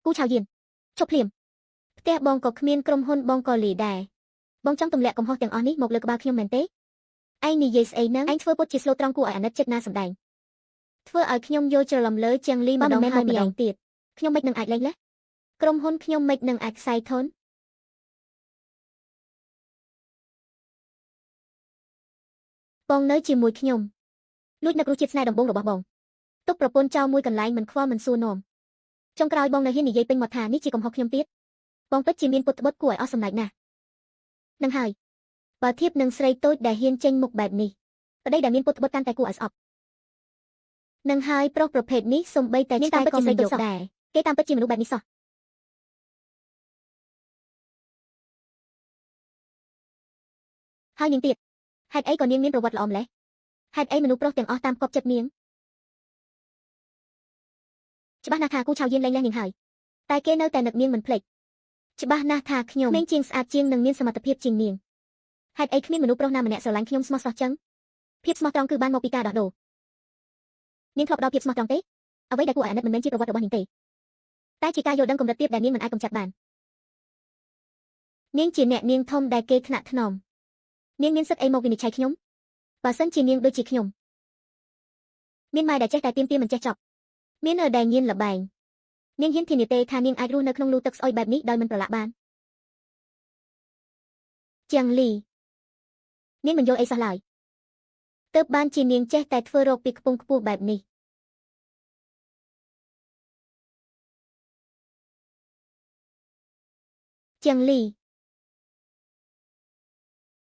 គូឆៅយានឈប់ភ្លាមផ្ទះបងក៏គ្មានក្រុមហ៊ុនបងក៏លីដែរបងចង់ទម្លាក់កំហុសទាំងអស់នេះមកលើក្បាលខ្ញុំមែនទេឯងនិយាយស្អីហ្នឹងឯងធ្វើពុតជាស្លូតត្រង់គួរឲ្យអាណិតចិត្តណាសម្ដែងធ្វើឲ្យខ្ញុំយល់ច្រឡំលើជាងលីម្ដងហើយម្ដងទៀតខ្ញុំមិននឹងអាចលែងលះក្រុមហ៊ុនខ្ញុំមិននឹងអាចខ្សែធនបងនៅជាមួយខ្ញុំលួចនឹករសជាតិស្នេហ៍ដំបូងរបស់បងទុកប្រពន្ធចោលមួយកន្លែងមិនខ្វល់មិនសួរនាំចុងក្រោយបងនៅហ៊ាននិយាយពេញមាត់ថានេះជាកំហុសខ្ញុំទៀតបងពិតជាមានពុតត្បុតគួរឲ្យអស់សំណើចណាស់នឹងហើយបើធៀបនឹងស្រីតូចដែលហ៊ានចេញមុខបែបនេះប្តីដែលមានពុតត្បុតកាន់តែគួរឲ្យស្អប់នឹងហើយប្រុសប្រភេទនេះសំបីតែឆ្កែក៏មិនយកដែរគេតាមពិតជាមនុស្សបែបនេះសោះហើយនាងទៀតហេតុអីក៏នាងមានប្រវត្តិល្អម្ល៉េះហេតុអីមនុស្សប្រុសទាំងអស់តាមគប់ចិត្តនាងច្បាស់ណាស់ថាគូឆៅយានលែងលះនាងហើយតែគេនៅតែនឹកនាងមិនភ្លេចច្បាស់ណាស់ថាខ្ញុំក្មេងជាងស្អាតជាងនិងមានសមត្ថភាពជាងនាងហេតុអីគ្មានមនុស្សប្រុសណាម្នាក់ស្រឡាញ់ខ្ញុំស្មោះសោះចឹងភាពស្មោះត្រង់គឺបានមកពីការដោះដូរនាងធ្លាប់ដល់ភាពស្មោះត្រង់ទេអ្វីដែលគួរឲ្យអាណិតមិនមែនជាប្រវត្តិរបស់នាងទេតែជាការយល់ដឹងកម្រិតទាបដែលនាងមិនអាចកម្ចាត់បាននាងជាអ្នកនាងធំដែលគេថ្នាក់ថ្នមនាងមានសិទ្ធិអីមកវិនិច្ឆ័យខ្ញុំបើសិនជានាងដូចជាខ្ញុំមានម៉ែដែលចេះតែទៀមទាមិនចេះចប់មាននៅដែលញៀនលបែងនាងហ៊ានធានាទេថានាងអាចរស់នៅក្នុងលូទឹកស្អុយបែបនេះដោយមិនប្រឡាក់បានជាងលីនាងមិនយល់អីសោះឡើយទើបបានជានាងចេះតែធ្វើរោគពីខ្ពង់ខ្ពស់បែបនេះជាងលី